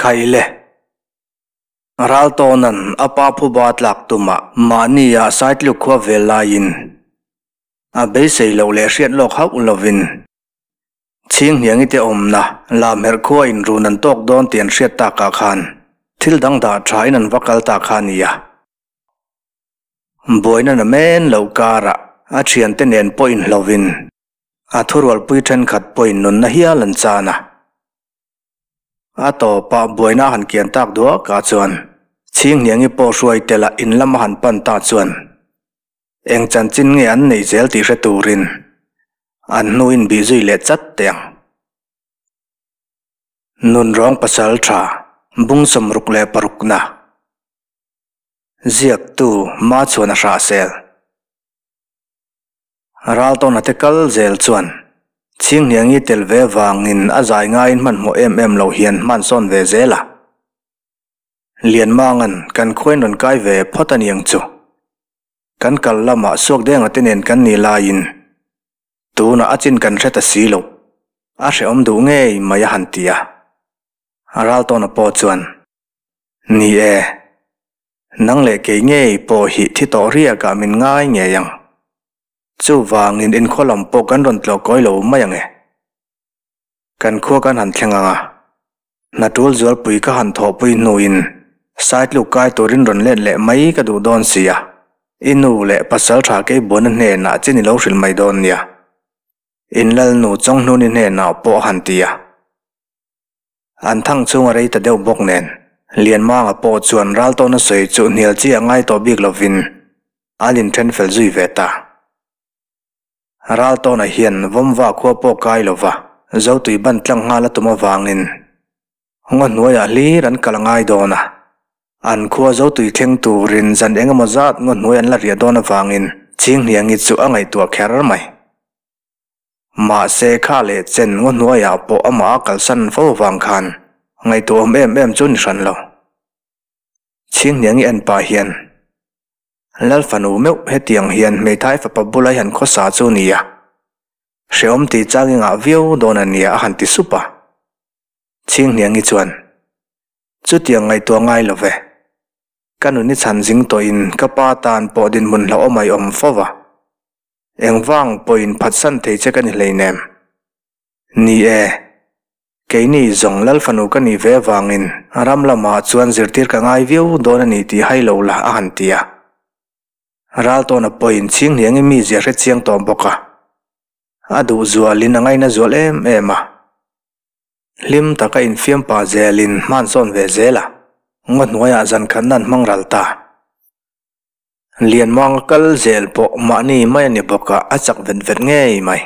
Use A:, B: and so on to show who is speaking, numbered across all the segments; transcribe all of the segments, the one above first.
A: Khai le! Raltawna'n a pa phuba tlak tumah mahnia Saitluk khua vel laiin a beisei loh leh hriat lawk hauh lovin Chhinghniangi te awmna Lamherh khua in run an tawk dawn tih an hriat takah khan thil dang dah tha in an va kal ta kha a nia. Buaina na men loh karah a thiante nen pawh inhlovin a thurualpui thenkhat pawhin nunna hial an chan a. A tawpah buaina a han kian tak duakah chuan Chhinghniangi pawh hruai tela in lam a han pan ta chuan eng chanchin nge an neih zel tih hre turin an hnu in bih zui leh chat teh ang. Nunrawng pasal tha bung 66 na ziaktu Machuan a hrahsel. Raltawna te kal zel chuan Chhinghniangi tel ve vangin a zai ngaiin hmanhmawh em em lo hian hmansawn ve zel a. Lianmanga'n kan khuain rawn kai ve phawt a niang chu. Kan kal lamah Suakdenga te nen kan nih laiin tunah a chin kan hre ta si lo, a hrehawm duh ngei mai a han ti a. Raltawna pawh chuan, Ni e, Nang leh kei ngei pawh hi thi tawh riakah min ngai ngei ang. Chuvangin inkhaw lam pawh kan rawn tlawh kawi lo mai ang e. Kan khua kan han thleng ang a, hna tul zualpui ka han thawhpui hnuin Saitluk kai turin rawn let leh mai ka duh dawn si a, i nu leh pasal tha keibuana hnenah chin i lo hrilh mai dawn nia. In lalnu Chawnghnuni hnenah pawh a han ti a. An thang chhung a rei ta deuh bawk nen, Lianmanga pawh chuan Raltawna sawi chu hnial chi a ngai tawh bik lovin an inthen fel zui ve ta. Raltawna hian Vawmva khua pawh kai lova Zotui ban tlang nghal a tum avangin ngaw hnuaiah hlir an kal a ngai dawn a, an khua Zotui thleng turin zan eng emaw zat ngaw hnuai an la riah dawn avangin Chinghniangi chu a ngaihtuah kher mai. Mahse kha leh chen ngaw hnuaiah pawh amah a kalsan fo avang khan ngaihtuahawm em em chu ni hran lo. Chhinghniangi en pah hian Lal fanu meuh hetiang hian hmeithai fapa bula i han khawsa chu nia, hrehawm tih chang i ngah viau dawn a nia a han ti sup a. Chhinghniangi chuan, Chutiang ngaihtuah ngai lo ve. Ka nun i chhan zing tawhin ka pa tan pawh dinhmun hlauhawm a i awm fo va. Engvang pawhin phatsan thei che ka ni hleinem. Ni e, keini zawng Lal fanu ka nih ve avangin ram lamah chuan zirtir ka ngai viau dawn a ni tih hai lo la a han ti a. Raltawna pawhin Chhinghniangi mizia hre chiang tawh bawk a, a duh zualin a ngaina zual em em a. Hlim taka infiam pah zelin hmansawn ve zel a, ngaw hnuaiah zan khatna an hmang ral ta. Lianmanga kal zel pawh mahni mai a ni bawk a, a chak vet vet ngei mai.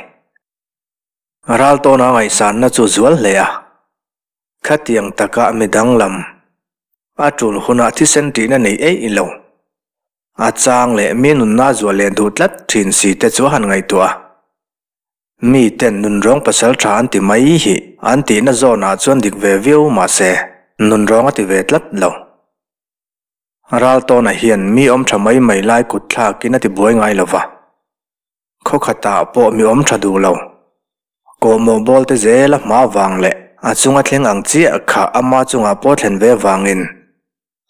A: Raltawna ngaihsanna chu zual hle a, khatiang taka mi danglam, a tul hunah thisen tihna nei eih lo, a chang leh mi nunna zual leh duh tlat thin si te chu a han ngaihtuah a. Mi ten nunrawng pasal tha an ti mai hi an tihna zawnah chuan dik ve viau mahse, nunrawng a ti ve tlat lo. Raltawna hian mi awm tha mai mai lai kut thlakin a ti buai ngai lo va, khaw khatah pawh mi awm tha duh lo. Kawhmawh bawl te zel a hma vang leh a chunga thleng ang chiah kha ama chungah pawh thlen ve vangin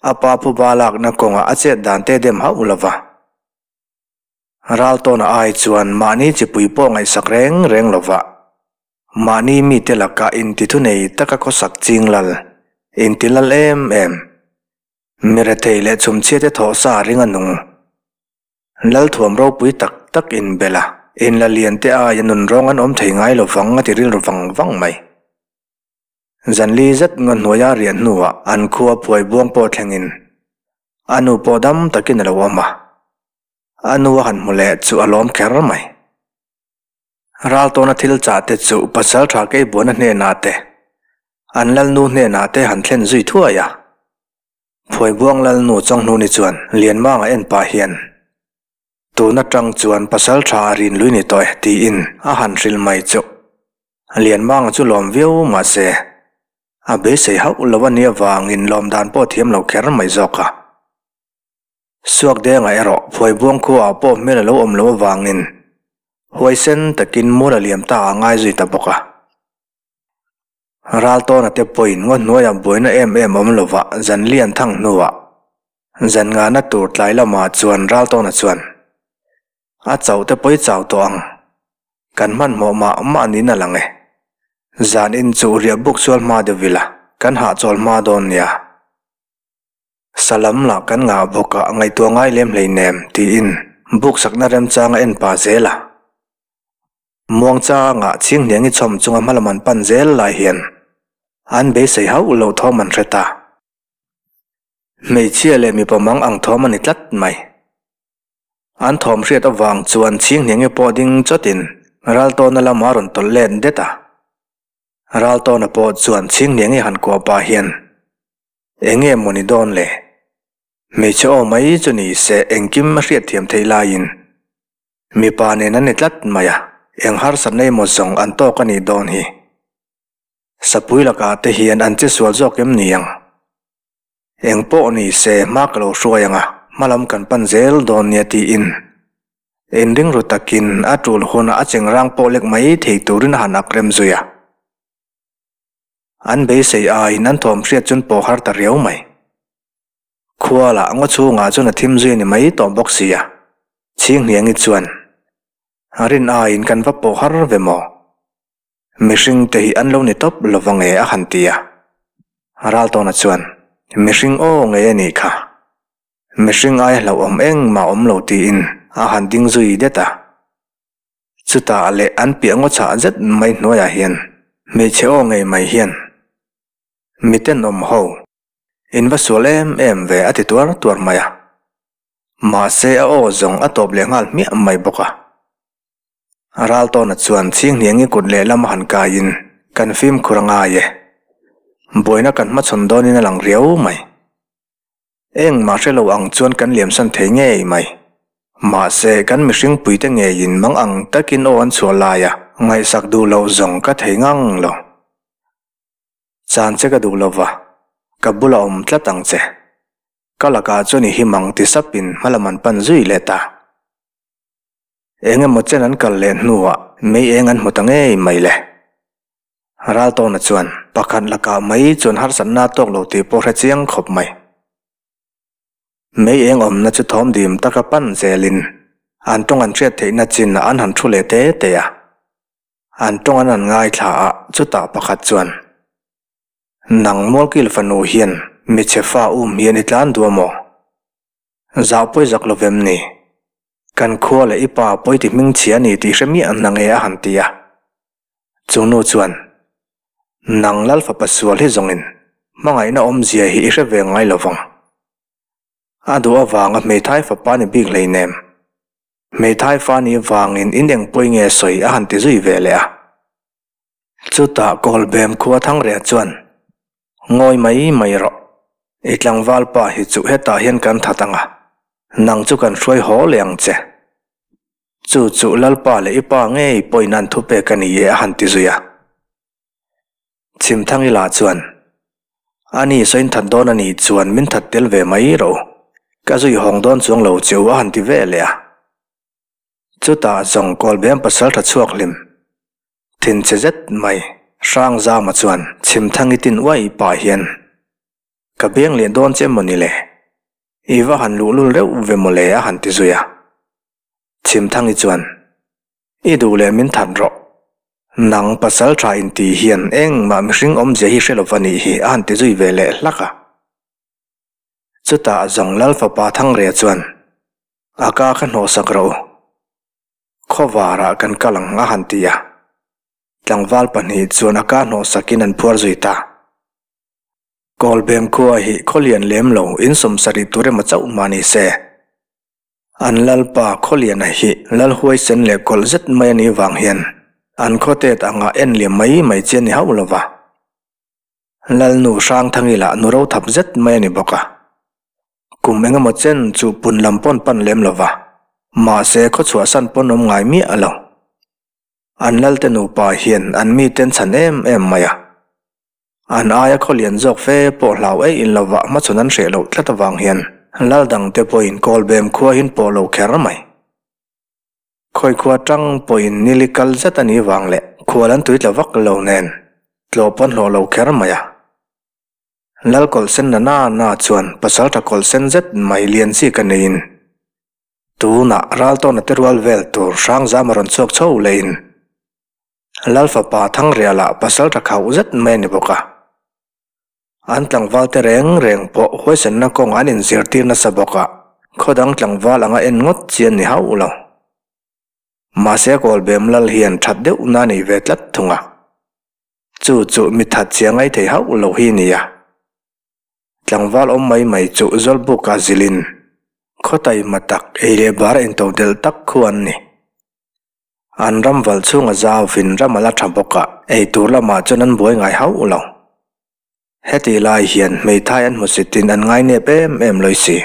A: a pa phuba lakna kawngah a chet dan te dem hauh lo va. Raltawna ai chuan mahni chipui pawh ngaihsak reng reng lo va, mahni mite lakah intithunei taka khawsak ching lal, intilal em em. Mi rethei leh chhumchhiate thawh sa ring a nung. Lalthuam ropui tak tak inbel a, inla lian te aia nunrawng an awm thei ngai lo vang a ti rilru vang vang mai. Zanli zet ngaw hnuaia riah hnuah an khua phuai buang pawh thlengin a nu pawh dam takin a lo awm a, a nu a han hmu leh chu a lawm kher mai. Raltawna thil chah te chu pasal tha Keibuana hnenah te, an lalnu hnenah te han thlen zui thuai a. Phuaibuang lalnu Chawnghnuni chuan Lianmanga en pah hian, Tun atang chuan pasal tha a rin lui ni tawh e tiin a han hrilh mai chu. Lianmanga chu lawm viau mahse, a beisei hauh lo a nih avangin lawm dan pawh thiam lo kher mai zawk a. Suakdenga erawh Phuaibuang khuaah pawh hmel a lo awm loh avangin huaisen takin mual a liam ta a ngai zui ta bawk a. Raltawna te pawhin ngaw hnuaiah buaina em em awm lovah zan lian thang hnuah zan ngahna tur tlai lamah chuan Raltawna chuan a chauh te pawi chau tawh ang. Kan hmanhmawh mah mah niin a lang e. Zan in chu riah buk sual hma deuh ila kan hahchawl hma dawn nia. Salam lah kan ngah bawk a, ngaihtuah ngai lem hleinem, tiin buk sakna remchang a en pah zel a. Muangchanga Chhinghniangi chhawm chunga hmalam an pan zel lai hian an beisei hauh loh thawm an hre ta. Hmeichhia leh mipa mang ang thawm a ni tlat mai. An thawm hriat avang chuan Chhinghniangi pawh ding chawtin Raltawna lamah a rawn tawlh let det a. Raltawna pawh chuan Chhinghniangi han kuah pah hian Enge maw ni dawn le? Hmeichhe aw mai chu ni se engkim a hriatthiam theih laiin mipa nen an ni tlat mai a, eng harsatna emaw zawng an tawk a nih dawn hi. Sapui lakah te hian an che sual zawk em ni ang? Eng pawh ni se hma ka lo hruai ang a, hma lam kan pan zel dawn nia tiin inring ru takin a tul hunah a chengrang pawh lek mai thei turin a han ak rem zui a. An beisei aiin an thawm hriat chuan pawh har ta riau mai. Khua lah ngaw chhungah chuan a thim zui a ni mai tawh bawk sia. Chhinghniangi chuan, A rin aiin kan va pawh har ve maw? Mihring te hi an lo ni tawp lo va nge a han ti a. Raltawna chuan, Mihring aw ngei a nih kha. Mihring aia hlauhawm engmah awm lo tiin a han ding zui det a. Chutah leh an piah ngaw chhah zet mai hnuaiah hian hmeichhe aw ngei mai hian, Mi tenawm ho, in va sual em em ve a ti tuar tuar mai a. Mahse a aw zawng a tawp leh nghal hmiah mai bawk a. Raltawna chuan Chhinghniangi kut lehlam a han kaiin, Kan fimkhur a ngai e. Buaina kan hmachhawn dawnin a lang riau mai. Engmah hre lo ang chuan kan liamsan thei ngei mai. Mahse, kan mihring puite ngeiin mang ang takin aw an chhuah laia ngaihsak duh loh zawng ka thei ngang lo. Chan che ka duh lova, ka bula awm tlat ang che. Ka lakah chuan i him ang ti sapin hmalam an pan zui leh ta. Eng emaw chen an kal leh hnuah mei eng an hmu ta ngei mai le. Raltawna chuan pakhat lakah mai chuan harsatna a tawk lo tih pawh hre chiang khawp mai. Mei eng awmna chu thawm dim taka pan zelin an tawng an hriat theihna chin an han thu leh te te a. An tawng an han ngaithla a, chutah pakhat chuan, Nang Mualkil fanu hian michhe fa um hian i tlan duh a maw? Zah pawi zak lo vem ni? Kan khua leh i pa pawi ti hmingchhia a ni tih hre miah na nge a han ti a. Chu nu chuan, Nang Lal fapa sual hi zawngin hmangaihna awmzia hi i hre ve ngai lo vang. A duh avanga hmeithai fapa ni bik hleinem. Hmeithai fa ni vangin in eng pawi nge sawi a han ti zui ve leh a. Chutah Kawlbem khua Thangreh chuan, Ngawi mai mai rawh. I tlangval pa hi chu hetah hian kan that ang a, nang chu kan hruai haw leh ang che. Chu chu Lalpa leh i pa ngei pawhin an thupek a ni e a han ti zui a. Chhimthangila chuan, Ani sawiin that dawn a nih chuan min that tel ve mai rawh u. Ka zui hawng dawn chuang lo che u a han ti ve leh a. Chutah zawng Kawlbem pasal tha chhuak hlim thinchhe zet mai Hrangzama chuan Chhimthangi tin uai pah hian, Ka beng leh dawn che maw ni le? I va han luhlul reuh ve maw le a han ti zui a. Chhimthangi chuan, I duh leh min that rawh. Nang pasal tha inti hian engmah mihring awmzia hi hre lova nih hi a han ti zui ve leh hlak a. Chutah zawng Lal fapa Thangreh chuan, A ka kha hnawhsak rawh u. Khawvarah kan kal ang a han ti a. Tlangval pahnih chuan a ka hnawhsakin an phuar zui ta. Kawlbem khua hi khawlian lem lo insawmsarih tur emaw chauh mah ni se. An Lalpa Khawliana hi Lal huaisen leh kawlh zet mai a nih vang hian an khawtet anga en liam mai mai chi a ni hauh lo va. Lalnu Hrangthangi lah nu ro thap zet mai a ni bawk a. Kum eng emaw chen chu pun lam pawn pan lem lo va, mahse khawchhuahsan pawn awm ngai miah lo. An Lalte nupa hian an miten chhan em em mai a. An aia khawlian zawk fe pawh hlau eih in lovah hmachhawn an hreh loh tlat avang hian lal dangte pawhin Kawlbem khua hin pawh lo kher mai. Khawi khua tang pawhin nili kal zet a nih vang leh khual an tui tla vak lo nen. Tlawh pawn hlawh lo kher mai a. Lal kawlhsen na na na chuan pasaltha kawlhsen zet mai lian chi ka neiin tunah Raltawna te rual vel tur Hrangzam a rawn chhuak chho lehin Lal fapa Thangriala pasaltha khauh zet mai a ni bawk a. An tlangval te reng reng pawh huaisenna kawng an inzirtir nasa bawk a, khaw dang tlangval anga en ngawt chi an ni hauh lo. Mahse Kawlbem Lal hian that deuh na nei ve tlat thung a. Chu chu mi that chiang ai thei hauh lo hi nia. Tlangval awm mai mai chu Zawlbuka zilin khaw taima tak ei leh bar into delh tak khu an ni. An ram valh chhunga zauvin ram a la tha bawk a, ei tur lamah chuan an buai ngai hauh lo. Hetih lai hian hmeithai an hmusitin an ngainep em em lawi si.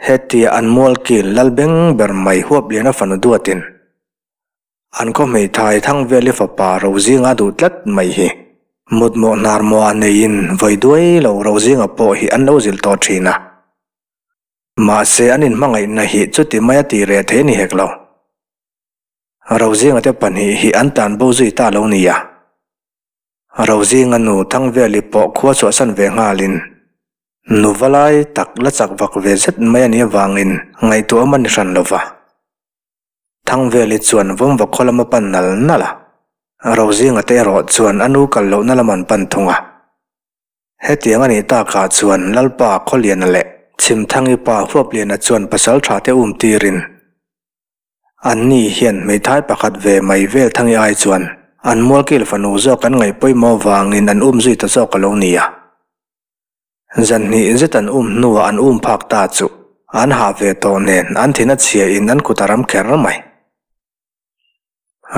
A: Hetia an mualkil lal beng ber mai huap lian a fanu duatin an khaw hmeithai Thangveli fapa Rozinga duh tlat mai hi mutmawh hnar mawh ah neiin vawi duai lo Rozinga pawh hi an lo zilh tawh thin a. Mahse an inhmangaihna hi chuti maia tih reh thei a ni hek lo. Rozinga te pahnih hi an tlan bo zui ta lo nia. Rozinga nu Thangveli pawh khua chhuahsan ve nghalin nu va lai tak la chak vak ve zet mai a nih avangin ngaihtuah awm a ni hran lo va. Thangveli chuan vawmva khaw lam a pan nal nal a, Rozinga te erawh chuan a nu kal lohna lam an pan thung a. Hetiang a nih takah chuan Lalpa Khawliana leh Chhimthangi pa Huapliana chuan pasal tha te um tirin anni hian hmeithai pakhat ve mai vel Thangi ai chuan an mualkil fanu zawk an ngaih pawimawh vangin an um zui ta zawk a lo ni a. Zan hnih zet an um hnuah an um phak ta chu an hah ve tawh nen an thin a chhia in an kut a ram kher mai.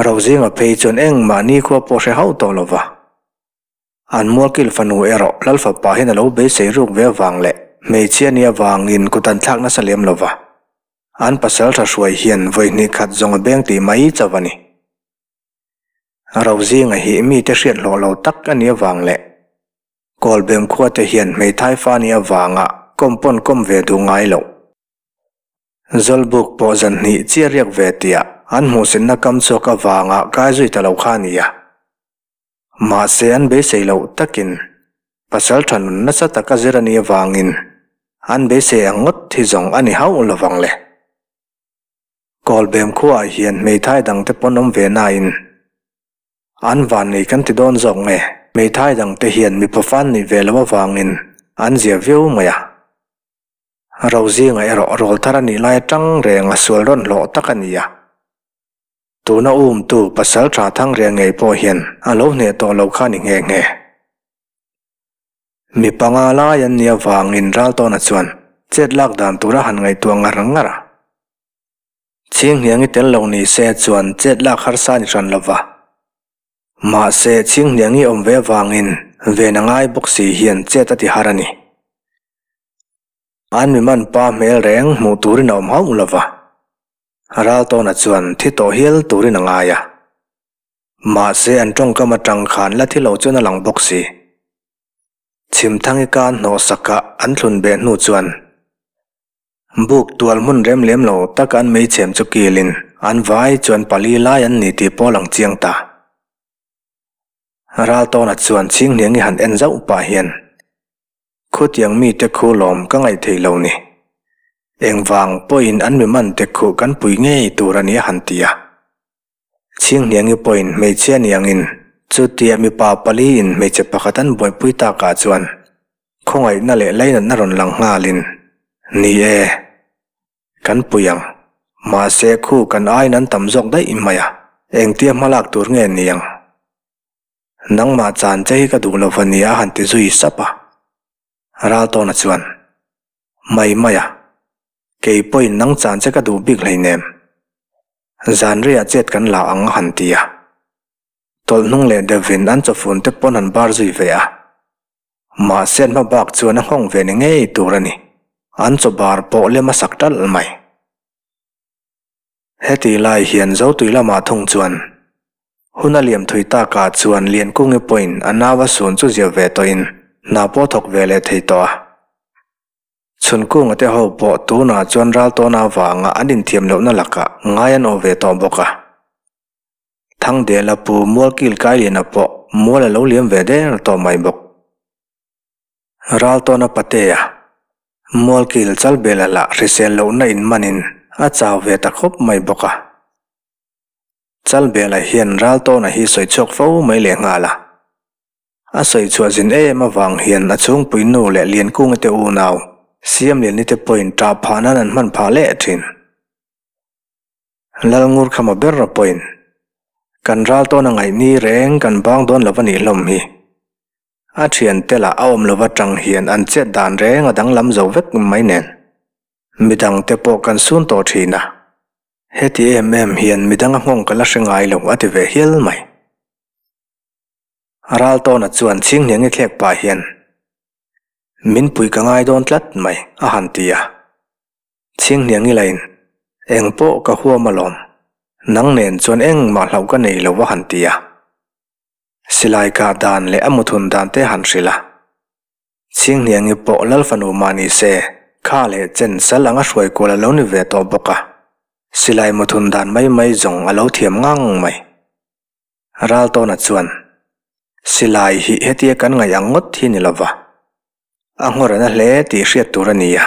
A: Rozinga phei chuan engmah nikhua pawh hre hauh tawh lo va. An mualkil fanu erawh Lal fapa hian a lo beisei ruk ve avang leh hmeichhia nia vangin kut an thlak nasa lem lo va. An pasal tha hruai hian vawi hnih khat zawng a beng tih mai chauh a ni. Rozinga hi mite hriat hlawh lo tak a nih avang leh Kawlbem khuate hian hmeithai fa nih avanga kawm pawn kawm ve duh ngai loh. Zawlbuk pawh zan hnih chiah riak ve tia an hmuhsitna kam chhuak avanga kai zui ta lo kha a ni a. Mahse an beisei loh takin pasal tha nun nasa taka zir a nih avangin an beisei ang ngawt hi zawng a ni hauh lovang le. Kawlbem khuaah hian hmeithai dangte pawn awm ve nain An vannei kan ti dawn zawk nge? Hmeithai dangte hian mipa fan nih ve loh avangin an zia viau mai a. Rozinga erawh rawl thar a nih lai atang reng a sual rawn hlawh tak a ni a. Tuna umtu pasal tha Thangria ngei pawh hian a lo hneh tawh lo kha ni nghe nghe. Mi panga lai an nih avangin Raltawna chuan chet lak dan tura han ngaihtuah ngar ngar a. Chhinghniangi tel lo ni se chuan chet lak harsa ni hran lova. Mahse, Chhinghniangi awm ve avangin ven a ngai bawk si hian chet a ti har a ni. An mi man pa hmel reng hmuh turin a awm hauh lova. Raltawna chuan thi tawh hial turin a ngai a. Mahse, an tawngkam atang khan la thi lo chuan a lang bawk si. Chhimthangi kan hnawhsaka an thlun beh hnu chuan Buk tual hmun rem lem lo tak an meichhem chu kilin an vai chuan pali lai an ni tih pawh lang chiang ta. Raltawna chuan Chhinghniangi han en zauh pah hian, Khutiang mite khu lawm ka ngaih thei lo ni. Engvang pawhin an mi man te khu kan pui ngei tur a ni a han ti a. Chhinghniangi pawhin hmeichhia ni angin chutia mipa pali in hmeichhe pakhat an buaipui takah chuan Khawngaihna leh lainatna rawn lang nghalin, Ni e, kan pui ang. Mahse, khu kan aiin an tam zawk daih mai a, engtia hma lak tur nge ni ang? Nangmah chan che hi ka duh lo va nia a han ti zui sap a. Raltawna chuan, Mai mai a, kei pawhin nang chan che ka duh bik hleinem. Zanriah chet kan la ang a han ti a. Tawlh hnung leh deuhin an chawfun te pawn an bar zui ve a. Mahse an hma bak chuan a nghawng ve ni ngei tur a ni. An chaw bar pawh lem a sak ṭalh mai. Heti lai hian Zotui lamah thung chuan hun a liam thui takah chuan Liankungi pawhin a nau a sun chu zia ve tawhin hna pawh thawk ve leh thei tawh a. Chhunkunga te ho pawh tunah chuan Raltawna avanga an inthiam lohna lakah ngai an awh ve tawh bawk a. Thangdela pu Mualkil Kailiana pawh mual a lo liam ve der tawh mai bawk. Raltawna Patea, Mualkil Chalbela lah hrisel lohna inmanin a chau ve ta khawp mai bawk a. Chalbela hian Raltawna hi sawi chhuak fo mai lehnghal a. A sawi chhuah zin em avang hian a chhungpui nu leh Liankunga te unau Siamliani te pawhin ṭah phah nan an hman phah leh ṭhin. Lalngurkhama ber a pawhin, Kan ral tawn a ngaih ni reng kan bang dawn lo a nih hlawm hi. A thiante lah a awm lova tang hian an chet dan reng a danglam zo vek mai nen. Midangte pawh kan sun tawh thin a. Heti em em hian midang a nghawng ka la hre ngai lo a ti ve hial mai. Raltawna chuan Chhinghniangi thlek pah hian, Min pui ka ngai dawn tlat mai a han ti a. Chhinghniangi lain, Eng pawh ka huam alawm, nang nen chuan engmah hlauh ka nei lo a han ti a. Silai kah dan leh a muthun dan te han hrilh a. Chhinghniangi pawh Lal fanu mah ni se, kha leh chen sal anga hruai kual a lo ni ve tawh bawk a. Silai muthun dan mai mai zawng a lo thiam ngang mai. Raltawna chuan, Silai hi hetia kan ngaih ang ngawt hi ni lova, a nghawrhna hle tih hriat tur a ni a.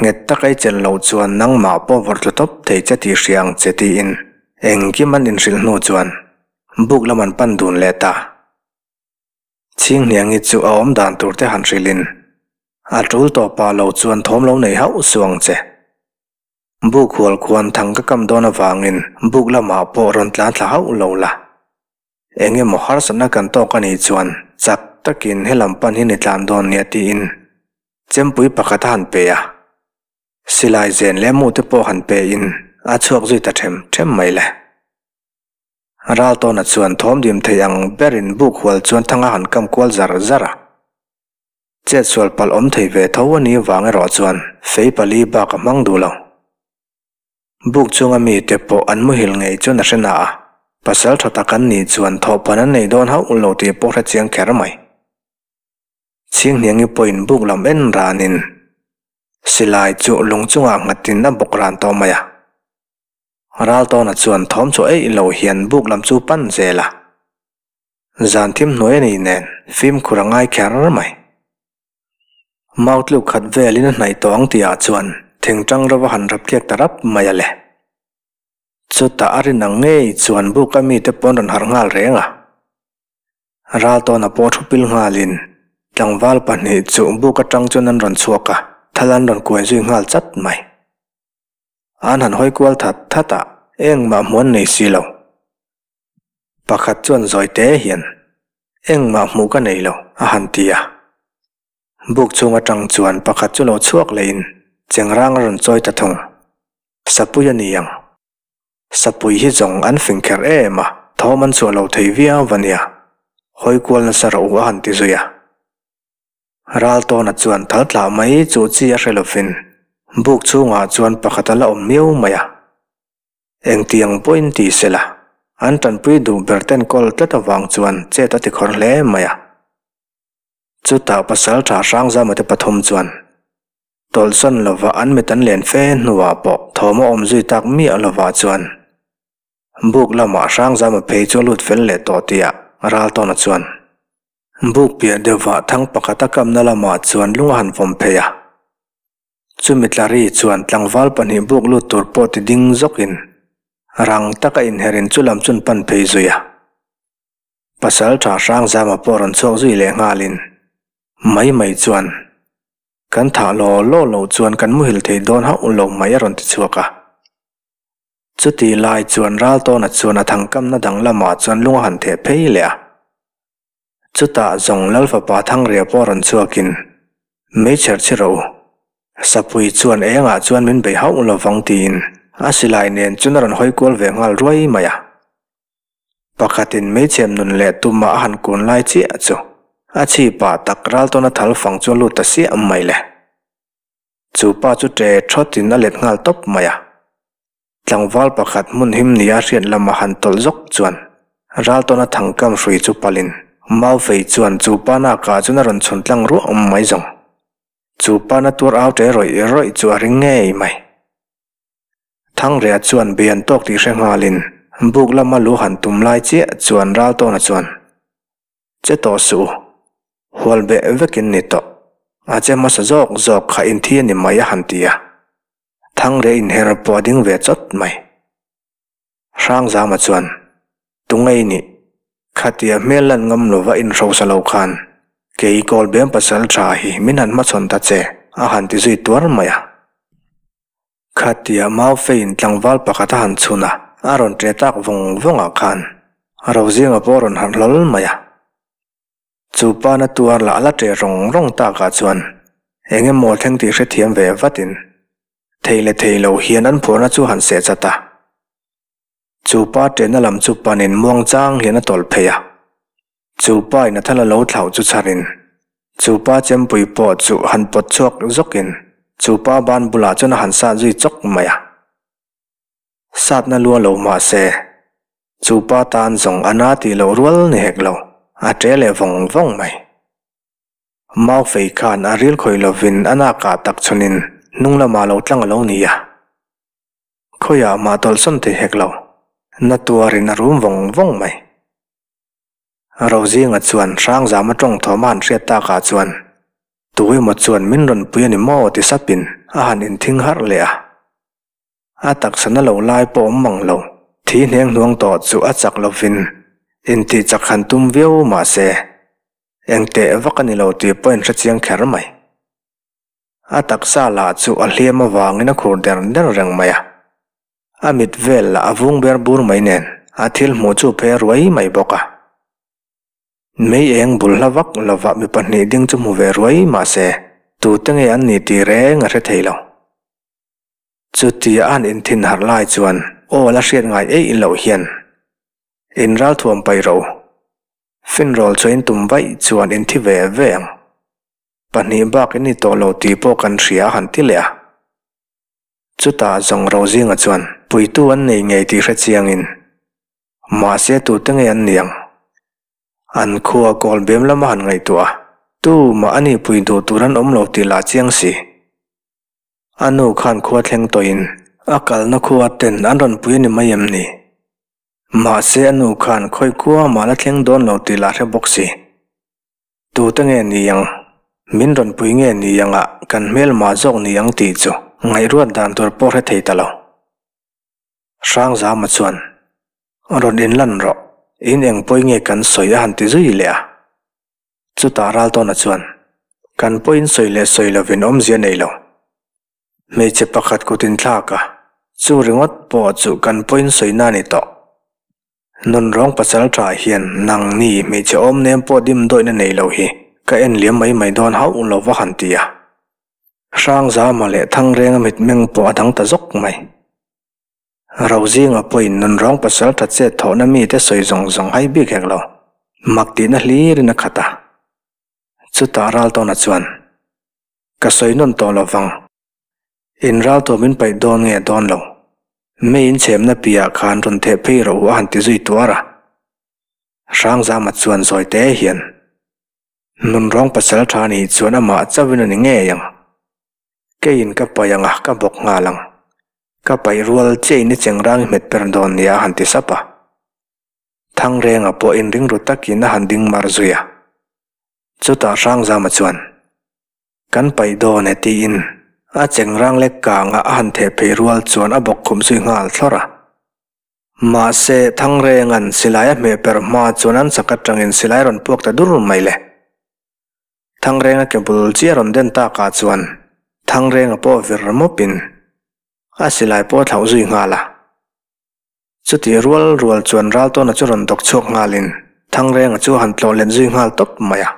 A: Nghet taka i chelh loh chuan nangmah pawh vawrh tlu tawp thei che tih hria ang che tiin engkim an inhrilh hnu chuan buk lam an pan dun leh ta. Chhinghniangi chu a awm dan tur te han hrilhin a tul tawpah lo chuan thawm lo nei hauh suh ang che. Buk hual khuan thang ka kam dawn avangin buk lamah pawh rawn tlan thla hauh lo la. Eng emaw harsatna kan tawk a nih chuan chak takin helam pan hi ni tlan dawn nia tiin chempui pakhat a han pe a. Silai zen leh mu te pawh han pe in a chhuak zui ta them them mai le. Raltawna chuan thawm dim thei ang berin buk hual chuan thang a han kam kual zar zar a. Chetsual palh awm thei ve tho a nih vang erawh chuan fei pali bak a hmang duh lo. Buk chunga mite pawh an muhil ngei chuan a hre na a, pasal tha tak an nih chuan thawhphan an nei dawn hauh lo tih pawh hre chiang kher mai. Chhinghniangi pawhin buk lam en ranin silai chu lung chungah nghatin a bawk ran tawh mai a. Raltawna chuan thawm chhuah eih lo hian buk lam chu pan zel a. Zan thim hnuai a ni nen fimkhur a ngai kher mai. Mau tluk khat velin a hnaih tawh ang tihah chuan thingtang rova han rap tliak ta rap mai a le. Chutah a rin ang ngei chuan buka mite pawn rawn harh nghal reng a. Raltawna pawh thu pil nghalin tlangval pahnih chu buk atang chuan an rawn chhuak a, thal an rawn kuai zui nghal chat mai. An han hawi kual that that a, engmah hmuh an nei si lo. Pakhat chuan zawi te hian, Engmah hmuh ka nei lo, a han ti a. Buk chhung atang chuan pakhat chu lo chhuak lehin chengrang a rawn chawi ta thung. Sapui a ni ang. Sapui hi zawng an fing kher em a, thawm an chhuah lo thei viau va nia. Hawi kual nasa rawh u a han ti zui a. Raltawna chuan thal tlah mai chu chi a hre lovin buk chhungah chuan pakhat a la awm miau mai a. Engtiang pawhin ti se la, an tanpui duh ber ten kawl tlat avang chuan chet a ti khawr hle mai a. Chutah pasal tha Hrangzama te pathum chuan tawlhsawn lova an mit an len fe hnuah pawh thawm a awm zui tak miah lovah chuan buk lamah Hrangzama phei chu a lut fel leh tawh tihah Raltawna chuan buk piah deuhvah thang pakhat a kamna lamah chuan lung a han vawm phei a. Chumi tlari chuan tlangval pahnih buk lut tur pawh ti ding zawkin rang taka inherin chu lam chun pan phei zui a. Pasal tha Hrangzama pawh rawn chhuak zui leh nghalin mai mai chuan kan thah law law loh chuan kan muhil thei dawn hauh lo mai a rawn ti chhuak a. Chuti lai chuan Raltawna chuan a thangkamna dang lamah chuan lung a han theh phei leh a. Chutah zawng Lal fapa Thangria pawh rawn chhuakin, Meichher chhi rawh u. Sapui chuan engah chuan min bei hauh lo vang tiin a silai nen chuan a rawn hawi kual ve nghal ruai mai a. Pakhatin meichhem nun leh tumah a han kun lai chiah chu a chhipah tak Raltawna thal fang chu a lut ta siah mai le. Chu pa chu ṭe ṭhawtin a let nghal tawp mai a. Tlangval pakhat hmun him nia hriat lama han tawlh zawk chuan Raltawna thangkam hrui chu palin Maufei chuan chu pa nakah chuan a rawn chhun tlang ruah awm mai zawng. Chu pa na tuar au ṭe rawih rawih chu a ring ngei mai. Thangrea chuan bei an tawk tih hre nghalin Buk lama lu han tum lai chiah chuan Raltawna chuan, Che tawh suh u, hual beh vekin ni tawh. A che hmasa zawk zawk kha inthi a ni mai a han ti a. Thangre inher pawh a ding ve chawt mai. Hrangzama chuan, Tungei nih, khatia hmel lan ngam lova inhrosa lo khan kei Kawlbem pasal tha hi min han hmachhawn ta che a han ti zui tuar mai a. Khatia mau feiin tlangval pakhat a han chhun a, a rawn ṭe tak vawng vawngah khan Rozinga pawh a rawn harh hlawl mai a. Chu pa na tuar lah la ṭe rawng rawng takah chuan eng emaw thleng tih hrethiam ve vatin thei leh thei lo hian an phuarna chu han seh chat a. Chu pa ṭehna lam chu panin muangchang hian a tawlh phei a. Chu pa in a thal a lo thlauh chu chharin chu pa chempui pawh chu han pawt chhuak zawkin chu pa ban bulah chuan a han sat zui chawk mai a. Satna lua lo mah se, chu pa tan zawng a na tih loh rual ni hek lo, a ṭe leh vawng vawng mai. Mau fei khan a ril khawih lovin a nakah tak chhunin hnung lamah lo tlang a lo ni a. Khawiah mah tawlhsawn thei hek lo, na tuarin a rum vawng vawng mai. Rozinga chuan Hrangzama tawng thawm a han hriat takah chuan tu emaw chuan min rawn pui a ni maw ti sapin a han inthing harh leh a. A taksa na lo lai pawh awm mang lo, thi hneng hnuang tawh chu a chak lovin intih chak han tum viau mah se engteh vak a ni lo tih pawh in hrechiang kher mai. A taksa lah chu a hliam avangin a khur der der reng mai a. A mit vel lah a vung ber bur mai nen a thil hmuh chu phe ruai mai bawk a. Mei eng bul hla vak lovah mi pahnih ding chu hmu ve ruai mah se tute nge an nih tih reng a hre thei lo. Chutia a han inthin harh lai chuan aw la hriat ngai eih loh hian in ralthuam paih ro finrawl chu in tum vaih chuan in thi ve ve ang. Pahnih bak in ni tawh lo tih pawh kan hria a han ti leh a. Chutah zawng Rozinga chuan puitu an nei ngei tih hre chiangin, Mahse tute nge an ni ang? An khua kawl bem lama han ngaihtuah a, tumah a nih pui duh tur an awm lo tih lah chiang si. A nu khan khua thleng tawhin a kalna khua ten an rawn pui a ni mai em ni? Mahse a nu khan khawi khua mah la thleng dawn lo tih lah hre bawk si. Tute nge ni ang? Min rawn pui nge ni ang a, kan hmelmah zawk ni ang tih chu ngaihruat dan tur pawh hre thei ta lo. Hrangzama chuan, Rawn inlan rawh, in eng pawi nge kan sawi a han ti zui leh a. Chutah Raltawna chuan, Kan pawiin sawi leh sawi lovin awmzia nei lo. Hmeichhe pakhat kut inthlak a, chu ringawt pawh chu kan pawiin sawina a ni tawh. Nunrawng pasal tha hian nang ni hmeichhe awm nem pawh dim dawihna nei lo hi ka en liam mai mai dawn hauh lo va han ti a. Hrangzama leh Thangrenga mitmeng pawh a dang ta zawk mai. Rozinga pawhin nunrawng pasal tha chet thawhna mite sawi zawng zawng hai bik hek lo, mak tihna hlirin a khat a. Chutah Raltawna chuan, Ka sawi nawn tawh lo vang. In ral tawh min paih dawn nge dawn lo. Mei in chhemna piah khan rawn theh phei rawh u a han ti zui tuar a. Hrangzama chuan zawi te hian, Nunrawng pasal tha nih chuan amah chauhin a ni ngei ang. Keiin ka paih ang a, ka bawk nghal ang. Ka paih rual chiah in i chengrang i hmet per dawn nia a han ti sap a. Thangrenga pawh inring ru takin a han ding mar zui a. Chutah Hrangzama chuan, Kan paih dawn e tiin a chengrang lek kanga a han theh phei rual chuan a bawk khum zui nghal thlawr a. Mahse, Thangrenga'n silai a hmeh per hma chuan an chak atangin silai rawn puak ta dur mai le. Thangrenga ke bul chiah rawn den takah chuan Thangrenga pawh vir mawpin a silai pawh a thlauh zui nghal a. Chutih rual rual chuan Raltawna chu rawn dawk chhuak nghalin Thangrenga chu a han tlawh let zui nghal tawp mai a.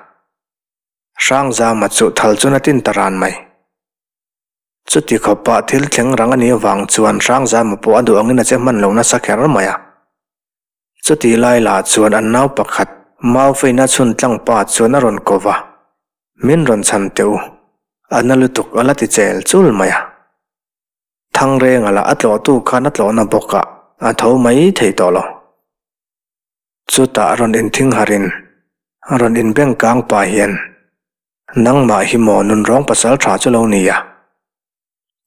A: Hrangzama chu thal chuan a tin ta ran mai. Chuti khawpah thil thleng rang a nih avang chuan Hrangzama pawh a duh angin a che hman lo nasa kher mai a. Chutih lai lah chuan an nau pakhat Maufeina chhun tlang pa chuan a rawn ko va, Min rawn chhan teh u, a na lutuk a la ti chel chul mai a. Thangrenga lah a tlawhtu khan a tlawhna bawkah a tho mai thei tawh lo. Chutah rawn inthing harin, rawn inbeng kang pah hian, Nangmah hi maw nunrawng pasal tha chu lo ni a?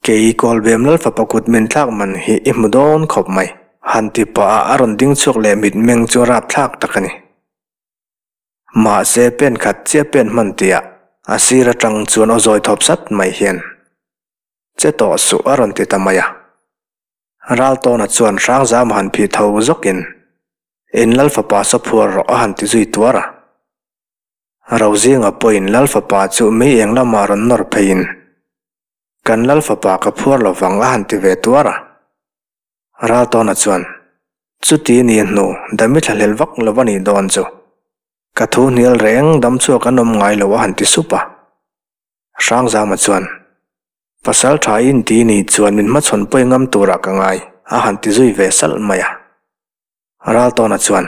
A: Kei Kawlbem Lalfapa kut min thlak man hi i hmu dawn khawp mai, Han ti pah a a rawn ding chhuak leh mitmeng chu rapthlak tak a ni. Mahse pen khat chiah pen hman tihah a sir atang chuan aw zawi thawp sat mai hian Che tawh suh a rawn ti ta mai a. Raltawna chuan Hrangzama han phih tho zawkin In Lal fapa saw phuar rawh a han ti zui tuar a. Rozinga pawhin Lal fapa chu mei eng lamah rawn nawr pheiin Kan Lal fapa ka phuar lo vang a han ti ve tuar a. Raltawna chuan, Chuti ni hnu, dami thlahlel vak lo a nih dawn chu. Ka thu hnial reng dam chhuak an awm ngai lo a han ti sup a. Hrangzama chuan, Pasal tha i inti ni chuan min hmachhawn pawi ngam turah ka ngai a han ti zui ve salh mai a. Raltawna chuan,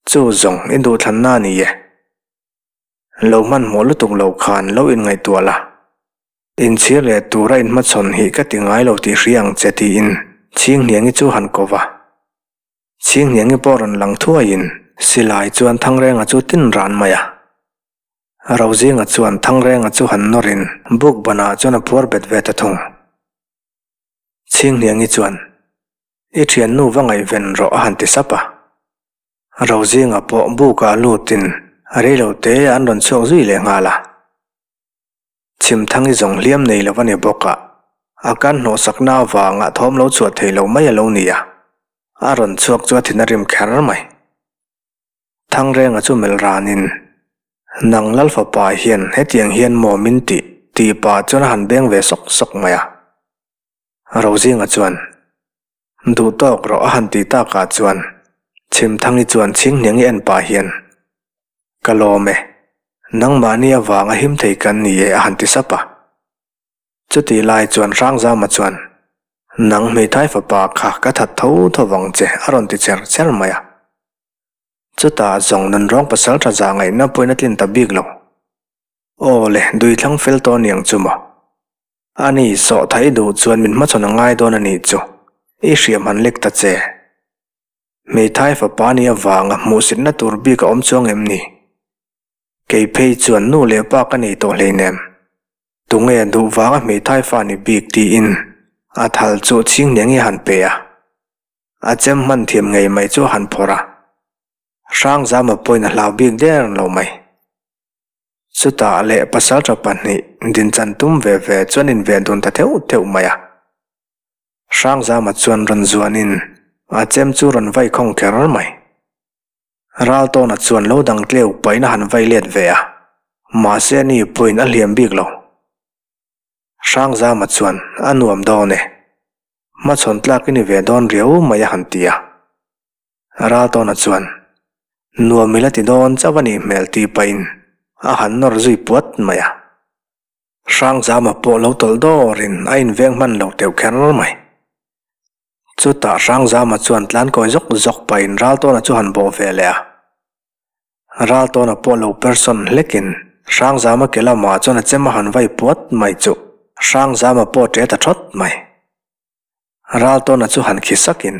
A: Chu zawng i duhthlanna a ni e. Lo hmanhmawh lutuk lo khan lo inngaihtuah la. Inchhir leh tura inhmachhawn hi ka ti ngai lo tih hria ang che tiin Chhinghniangi chu han ko va. Chhinghniangi pawh rawn lang thuaiin silai chuan Thangrenga chu tin ran mai a. Rozinga chuan Thangrenga chu han nawrin buk banah chuan a phuar bet ve ta thung. Chhinghniangi chuan, I thiannu va ngaihven rawh a han ti sap a. Rozinga pawh bukah lutin reilo te an rawn chhuak zui leh nghal a. Chhimthangi zawng hliam nei lo a ni bawk a, a kan hnawhsakna avanga thawm lo chhuah thei lo mai a lo ni a, a rawn chhuak chu a thin a rim kher mai. Thangrenga chu melh ranin, Nang Lal fapa hian hetiang hian maw min tih? tih pah chuan a han beng ve sawk sawk mai a. Rozinga chuan, Duh tawk rawh a han ti takah chuan Chhimthangi chuan Chhinghniangi en pah hian, Ka lawm e, nangmahni avanga him thei kan ni e a han ti sap a. Chutih lai chuan Hrangzama chuan, Nang hmeithai fapa kha ka that tho tho vang che a rawn ti cher cher mai a. Chutah zawng nunrawng pasal tha zah ngaihna pawhin a tlin ta bik lo. Aw le, duithlang fel tawh aniang chu maw? A ni, sawh thaih duh chuan min hmachhawn a ngai dawn a nih chu, i hriam han lek ta che. Hmeithai fapa nih avanga hmuhsitna tur bik a awm chuang em ni? Kei phei chuan nu leh pa ka nei tawh hleinem. Tunge duh vanga hmeithai fa ni bik tiin a thal chu chhinghniang i han pe a. A chem hman thiam ngei mai chu a han phawrh a. Hrangzama pawhin a hlau bik der lo mai. Chutah leh pasalṭha pahnih dinchan tum ve ve chuan inven dun ta theuh theuh mai a. Hrangzama chuan rawn zuanin a chem chu rawn vai khawng kher mai. Raltawna chuan lo dang tleu pahin a han vai let ve a, mahse ani pawhin a hliam bik lo. Hrangzama chuan a nuam dawn e, hmachhawn tlak i ni ve dawn riau mai a han ti a. Raltawna chuan, Nuam ila ti dawn chauh a nih hmel tih pahin a han nawr zui puat mai a. Hrangzama pawh lo tawlh dawrin a inveng hman lo teuh kher mai. Chutah Hrangzama chuan tlankawi zawk zawk pahin Raltawna chu han bawh ve leh a. Raltawna pawh lo person hlekin Hrangzama ke lamah chuan a chem a han vai puat mai chu Hrangzama pawh ṭe ta ṭhawt mai. Raltawna chu han khi sakin,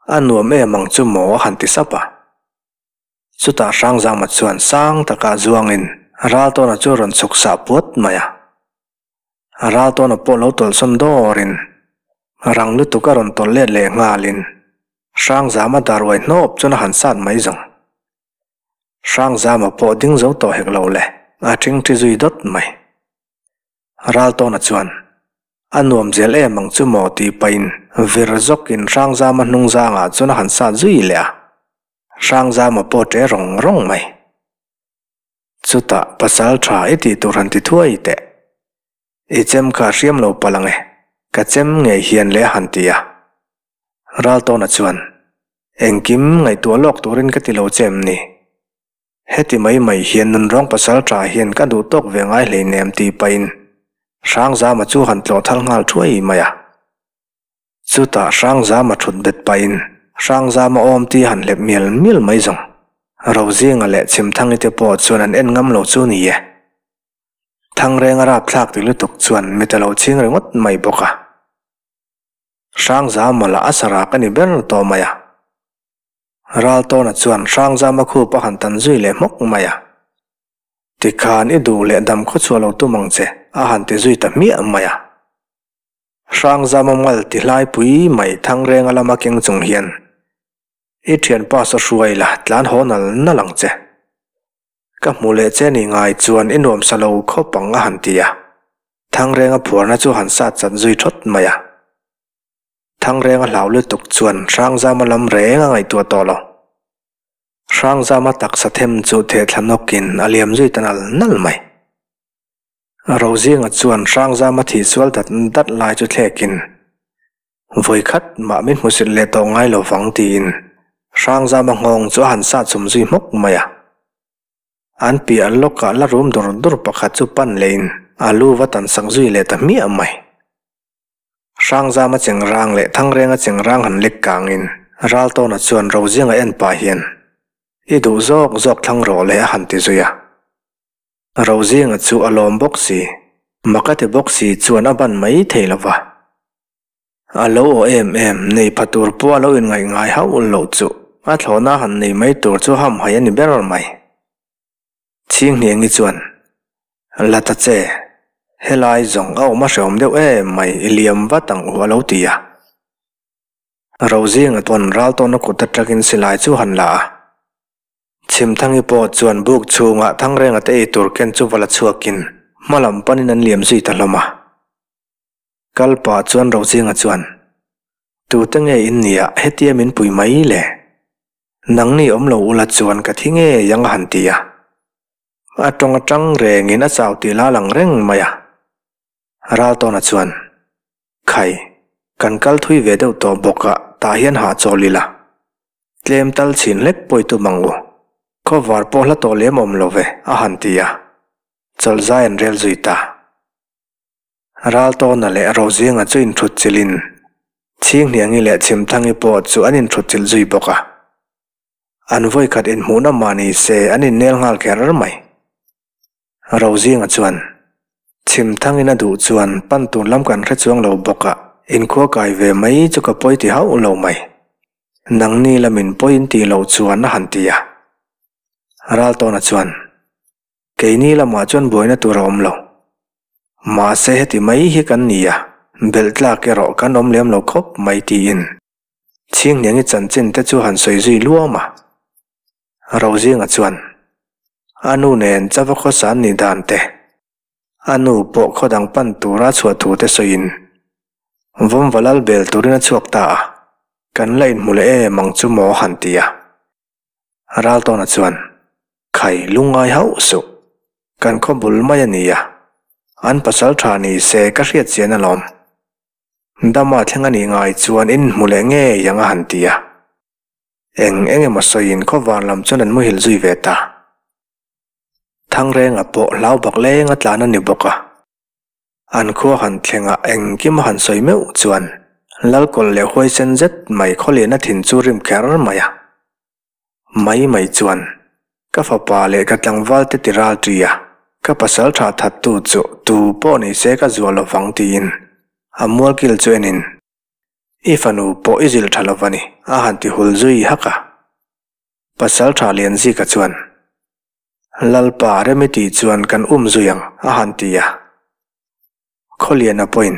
A: A nuam em ang chu maw a han ti sap a. Chutah Hrangzama chuan sang takah zuangin Raltawna chu rawn chhuk sah puat mai a. Raltawna pawh lo tawlhsawn dawrin rang lutuk a rawn tawlh let leh nghalin Hrangzama dar uai hnawp chuan a han sat mai zawng. Hrangzama pawh ding zo tawh hek lo le, a ṭhingṭhi zui dawt mai. Raltawna chuan, A nuam zel em ang chu maw tih pahin vir zawkin Hrangzama hnungzangah chuan a han sat zui leh a. Hrangzama pawh ṭe rawng rawng mai. Chutah pasal ṭha i tih tur han ti thuai teh. I chem kha hriam lo palh ang e, ka chem ngei hian le a han ti a. Raltawna chuan, Engkim ngaihtuah lawk turin ka ti lo che em ni? Heti mai mai hian nunrawng pasal tha hian ka duh tawk ve ngai hleinem tih pahin Hrangzama chu han tlawh thal nghal thuai mai a. Chutah Hrangzama thut bet pahin Hrangzama awm tih han hlep mial mial mai zawng. Rozinga leh Chhimthangi te pawh chuan an en ngam lo chu ni e. Thangrenga rapthlak ti lutuk chuan mit a lo chhing ringawt mai bawk a. Hrangzama lah a sarak a ni ber tawh mai a. Raltawna chuan Hrangzama khup a han tan zui leh hmawk mai a. Tikhan i duh leh dam khaw chhuah lo tum ang che, a han ti zui ta hmiah mai a. Hrangzama mal ti hlai pui mai Thangrenga lama keng chung hian, I thianpa saw hruai la tlan haw nal nal ang che. Ka hmu leh che ni ngai chuan i nuamsa lo khawp ang a han ti a. Thangrenga phuarna chu han sat chat zui thawt mai a. Thangrenga hlau lutuk chuan Hrangzama lam reng a ngaihtuah tawh lo. Hrangzama taksa them chu thehthla nawkin a liam zui ta nal nal mai. Rozinga chuan Hrangzama thih sual dat dat lai chu thlekin, Vawi khat mah min hmusit leh tawh ngai lo vang tiin Hrangzama nghawng chu a han sat chum zui hmawk mai a. An piah lawkah la rum dur dur pakhat chu pan lehin a lu va tan sak zui leh ta hmiah mai. Hrangzama chengrang leh Thangrenga chengrang han lek kangin Raltawna chuan Rozinga en pah hian, I duh zawk zawk thlang rawh le a han ti zui a. Rozinga chu a lawm bawk si, mak a ti bawk si chuan a ban mai thei lo va. A lo aw em em, nei pha tur pawh a lo inngaih ngai hauh loh chu a thlawhna han nei mai tur chu hamhaih a ni ber mai. Chhinghniangi chuan, La ta che, helai zawng a awm a hrehawm deuh em mai, i liam vat ang u a lo ti a. Rozinga pawn Raltawna kut atangin silai chu han la a. Chhimthangi pawh chuan buk chhungah Thangrenga te ei tur ken chu va la chhuakin hma lam panin an liam zui ta hlawm a. Kal pah chuan Rozinga chuan, Tute nge in nia hetia min pui mai le? Nangni awm lo ula chuan ka thi ngei ang a han ti a. A tawng atang rengin a chau tih la lang reng mai a. Raltawna chuan, Khai, kan kal thui ve deuh tawh bawk a, tah hian hahchawl ila. Tlem tal chhin hlek pawi tum ang u. Khawvar pawh hla tawh lem awm lo ve, a han ti a. Chawlh zai an rel zui ta. Raltawna leh Rozinga chu inthut chilhin Chhinghniangi leh Chhimthangi pawh chu an inthut chilh zui bawk a. An vawikhat inhmuhna mah ni se an innel nghal kher mai. Rozinga chuan, Chhimthangin a duh chuan pan tur lam kan hre chuang lo bawk a, inkhua kai ve mai chu ka pawi ti hauh lo mai. Nangni lamin pawi in tih loh chuan a han ti a. Raltawna chuan, Keini lamah chuan buaina tur a awm lo. Mahse heti mai hi kan ni a, belh tlak erawh kan awm lem lo khawp mai tiin Chhinghniangi chanchin te chu han sawi zui luam a. Rozinga chuan, A nu nen chava khawsa an nih dan te, a nu pawh khaw dang pan tura chhuah thu te sawiin Vawmva lal bel turin a chhuak ta a, kan la inhmu leh em ang chu maw han ti a. Raltawna chuan, Khai lungngai hauh suh, kan khaw bul mai a ni a, an pasal tha ni se ka hriat chian alawm. Dama thleng a nih ngai chuan inhmu leh ngei ang a han ti a. Eng eng emaw sawiin khawvar lam chuan an muhil zui ve ta. Thangrenga pawh hlau bak leng a tlan a ni bawk a. An khua han thlengah engkim a han sawi meuh chuan Lalkawlh leh huaisen zet mai khawlian a thin chu rim kher mai a. Mai mai chuan ka fapa leh ka tlangval te ti ral ṭi a, ka pasal tha thattu chu tu pawh ni se ka zuah lovang tiin a mualkil chu enin I fanu pawh i zilh tha lo va ni, a han ti hul zui hak a. Pasal tha Lianzika chuan, Lalpa rem i tih chuan kan um zui ang, a han ti a. Khawliana pawhin,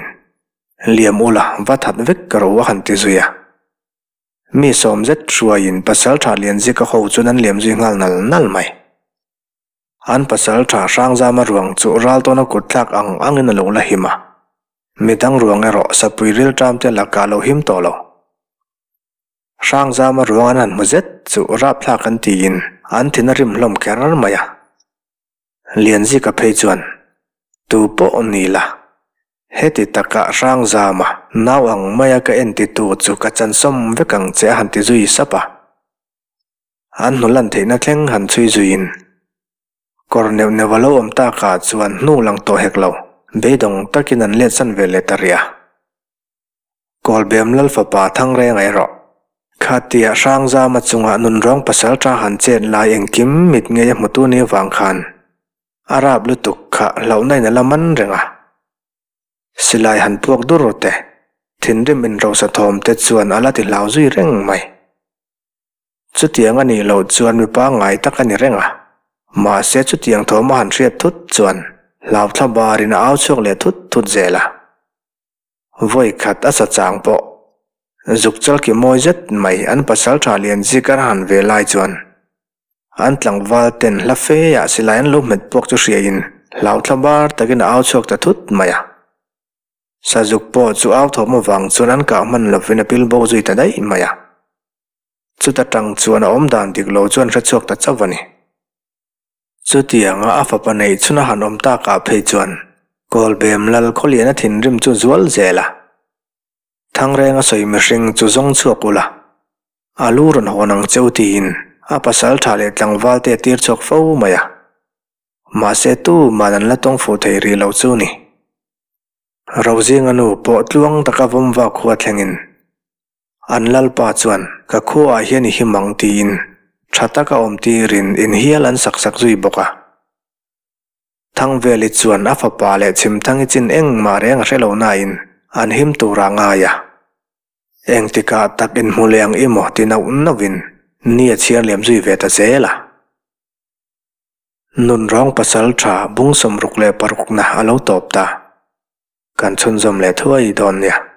A: Liam ula, va that vek ka ro, a han ti zui a. Mi sawm zet hruaiin Pasal tha Lianzika ho chuan an liam zui nghal nal nal mai. An pasal tha Hrangzama ruang chu Raltawna kut thlak ang angin a lo la him a. Midang ruang erawh sapui rilṭam te lakah a lo him tawh lo. Hrangzama ruang an han hmu zet chu rapthlak an tiin an thin a rim hlawm kher mai a. Lianzika phei chuan, Tu pawh ni la, heti taka Hrangzama nau ang maia ka entitu chu ka chansawm vek ang che a han ti zui sap a. An hnu lan theihna thleng han chhui zuiin kawr neuh neuh a lo awm takah chuan hnu lang tawh hek lo, beidawng takin an let san ve leh ta rih a. Kawlbem Lal fapa Thangreng erawh khatia Hrangzama chungah nunrawng pasal tha han chet lai engkim mit ngei a hmutu ni avang khan a rap lutuk kha hlauhna in a la man reng a. Silai han puak dur te, thinrim inrosa thawm te chuan a la ti hlau zui reng mai. Chutiang a nih loh chuan mi pangngai tak a ni reng a, mahse chutiang thawm a han hriat thut chuan hlauthla barin a au chhuak leh thut thut zel a. Vawi khat a sa chang pawh zuk chal ki mawi zet mai an pasaltha lian zikar han ve lai chuan an tlangval ten hla fe ah silai an lo hmet puak chu hriain hlau thla bar takin a au chhuak ta thut mai a. Sazuk pawh chu au thawm avang chuan an kah hman lovin a pil bo zui ta daih mai a. Chuta tang chuan a awmdan dik lo chu an hre chhuak ta chauh a ni. Chutianga a fapa neih chhun a han awm takah phei chuan Kawlbem lal Khawliana thinrim chu zual zel a. Thangrenga sawi mihring chu zawng chhuak ula, a lu rawn hawn ang che u tiin a pasal tha leh tlangval te a tir chhuak fo mai a. Mahse tuman an la tawng fuh thei rih lo chu ni. Rozinga nu pawh tluang taka vawmva khua thlengin an lalpa chuan ka khuaah hian i him ang tiin tha taka awm tirin inhial an sak sak zui bawk a. Thangveli chuan a fapa leh Chhimthangi chin engmah reng a hre lo nain an him tur a ngai a. Engtikah tak inhmu leh ang emaw ti nauh nauhin ni a chhiar liam zui ve ta zel a. Nunrawng pasal tha bung 66na a lo tawp ta. Kan chhunzawm leh thuai dawn nia.